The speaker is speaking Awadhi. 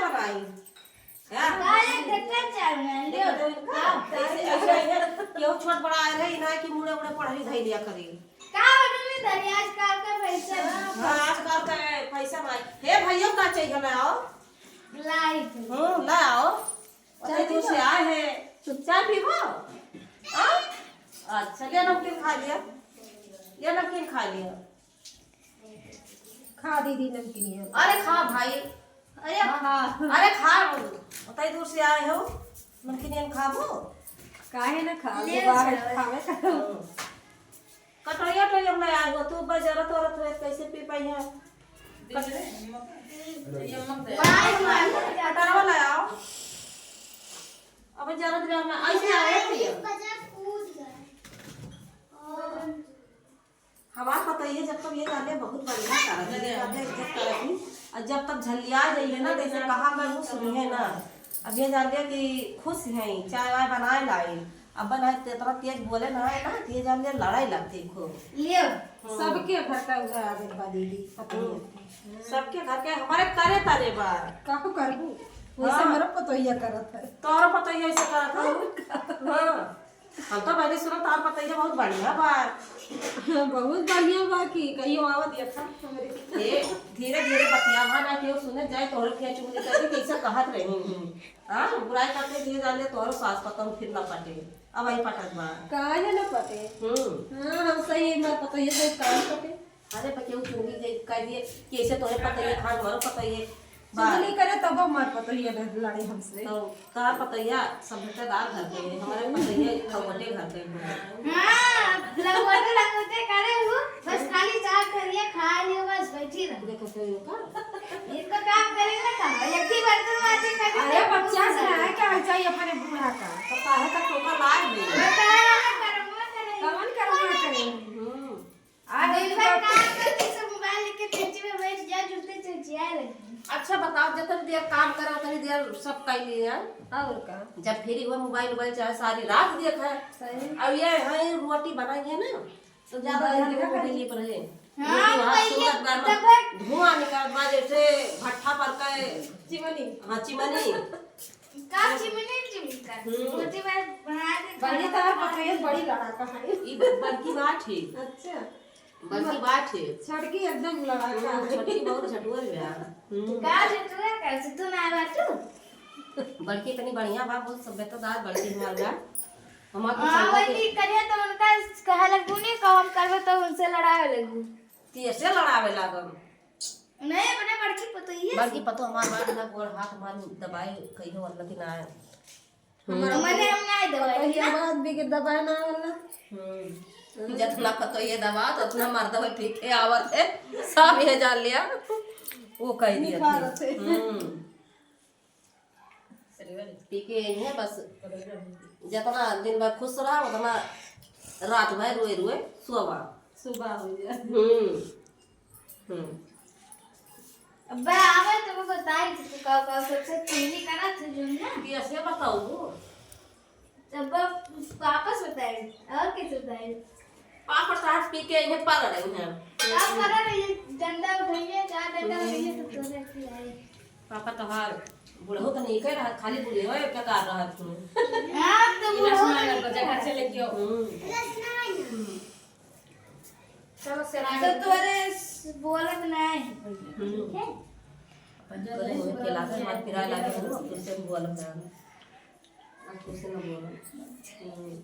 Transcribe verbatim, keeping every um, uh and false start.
बनाई। हाँ? का एक घंटा चाय बना लियो? देखो तो इनका, ऐसे, ऐसे, ऐसे, केहू छोट बड़ा आए रहे, इना कि मुड़े उड़े पढ़ाई धई लिया करी। का बनने दरी आजकल का फैशन? हाँ, आजकल का फैशन है। हे भैया, का चाहिए, लाओ। लाइट। हम्म, लाओ। चाय पीबो? दूर से आए हैं। चाय पीबो? हाँ? अच्छा, ले नमकीन खा लिया। ले नमकीन खा लिया। खा दीदी नमकीनिया। अरे खा भाई। अरे हाँ। खा। अरे खा। उतई दूर से आए हो, नमकीनिया खाबो? काहे ना खा? ले दोबारा चलो। खावे का। हम्म। कटोरिया टोरिया में आए हो, तू बस जरूरत वरूरत हो, कैसे पी पाई है? कटोरवा ले आओ। अब जरूरत में ऐसे आए हो भैया। हमार पतोहिया जब तक ये जाने बहुत बढ़िया करत है, ये जाने इज्जत करत है। और जब तक झलिया जाइए ना, जैसे कहा मैं वो सुनिए ना। अब ये जान लिया कि खुश हैं, चाय वाय बनाए लाई। अब बनाए तो इतना तेज बोले ना है ना, तो ये जान लिया लड़ाई लगती खूब। लियो। हम्म। सबके घर का उधर आदत बा दीदी, पतोहिया। हम्म। सबके घर के हमारे करे तारे बा। काहो करबू? वैसे हाँ। हमारा पतोहिया करत है। तोरा पतोहिया ऐसे करत है। हाँ। हम तो पहले सुना तार पतैया बहुत बढ़िया बा। बहुत बढ़िया बा कि कहियो आवत देखा हमरे। ए, धीरे धीरे बतियावा ना, केहू सुने जाए, तोहरे फेर चुगली करे, कैसे कहत रही हूँ। हाँ, बुराई करते धीरे जान ले, तोहरो सास पतोह फिर ना पटे। अब आई पटत बा। काहे ना पटे? हम्म। हाँ, हम सही, मैं पतैया से काम पटे। अरे, पर केहू चुगली दे, कह दिए कि ऐसे तोहरे पतैया खान, हमारो पतैया बा। चुगली करे तब हमार पतोहिया लड़-, लड़े हमसे। तो का पतोहिया सभ्यतादार घर के है, हमारे पतोहिया लंगोटे घर के है। हाँ, लंगोटे, लंगोटे करे हूँ, बस खाली चार थरिया खा लियो, बस बैठी रहो। देखो तो ये का? इनको काम करे ना काम, एक ही बर्तन माजे करे। अरे बच्चा से है क्या चाहिए अपने बूढ़ा का? तो काहे का टोका लाए भी? बताया ना, कर्मा करे। कौन कर्मा करे? हम्म। आ दिन भर काम करके सब मोबाइल लेके बेंच में बैठ जा, जूते चिचियाए लगे। अच्छा बताओ, जितनी देर काम करे उतनी देर सब कर लिए हैं। और का? जब फ्री हुआ मोबाइल वोबाइल चाहे सारी रात देखे। सही। अब ये है रोटी बनाई है ना, तो ज्यादा मोबाइल ध्यान देखा मोबाइल कर। पर है। हाँ, रोटी वहाँ वही सूरत बा, तब धुआं निकलत बा जैसे भट्ठा पर के चिमनी। हाँ, चिमनी। का चिमनी चिमनी कर? हम्म। रोटी बस बना दे, बड़ी खाना तोहर बना पतोहिया दे। बड़ी लड़ाका है। ई ब-, बड़की बात है। अच्छा। बड़की बात है। छोटकी एकदम लड़ाका हम्म, है। छोटकी बहुत झटुआ है यार। हम्म। का झटुआ का? से तू ना बाटू? बड़की इतनी बढ़िया बा, बहुत सभ्यतादार बड़की हमार बा। हमार तो हाँ, संगत वही के करिए तो उनका कहे लगू नहीं, काम करबे तो उनसे लड़ावे लगू। कैसे लड़ावे लागम? नहीं, अपने बड़की पतोहिया बड़की से। पतोह हमार बात ना, गोड़ हाथ हमार दबाए कहियो वाला कि ना। हमार मने हम ना दबाए पतोहिया ना। बात भी के दबाए ना वाला। हम्म। जितना पतोहिया दबा, तो उतना मर्दवा पीके आवत है। सब ये जान लिया, वो कह दिया निखारत है। हम्म। पीके यही है बस, जितना दिन भर खुश रहा, उतना रात भर रोए रोए सोवा। सुबह हो जाए। हम्म। हम्म। अब्बा, आवे तो मैं बताई कि तू का, का सबसे पहली करा थे जो ना। कैसे बताऊँ? तब वापस बताई, और कैसे बताई? पापड़ साथ पी के इन्हें पड़ रही हैं। आप करा रही है, डंडा उठाइए, चार डंडा उठाइए, तो तोड़े की आई। पापा तोहार बुढ़ऊ तो नहीं कह रहा, खाली बुढ़ऊ है, क्या कर रहा तू? हाँ, तो इधर बुढ़ऊ सुना तो ना, नहीं बजा, घर से लेके आओ। हम्म। हम्म। चलो, से तो आगे। तोरे स-, बोलत नहीं है, हम्म। ठीक है? अपन तोरे मुँह के लागे, हाथ पिराए लागे, हम्म, अब तुझसे बोलत है। अब तुझसे ना बोलो। हम्म।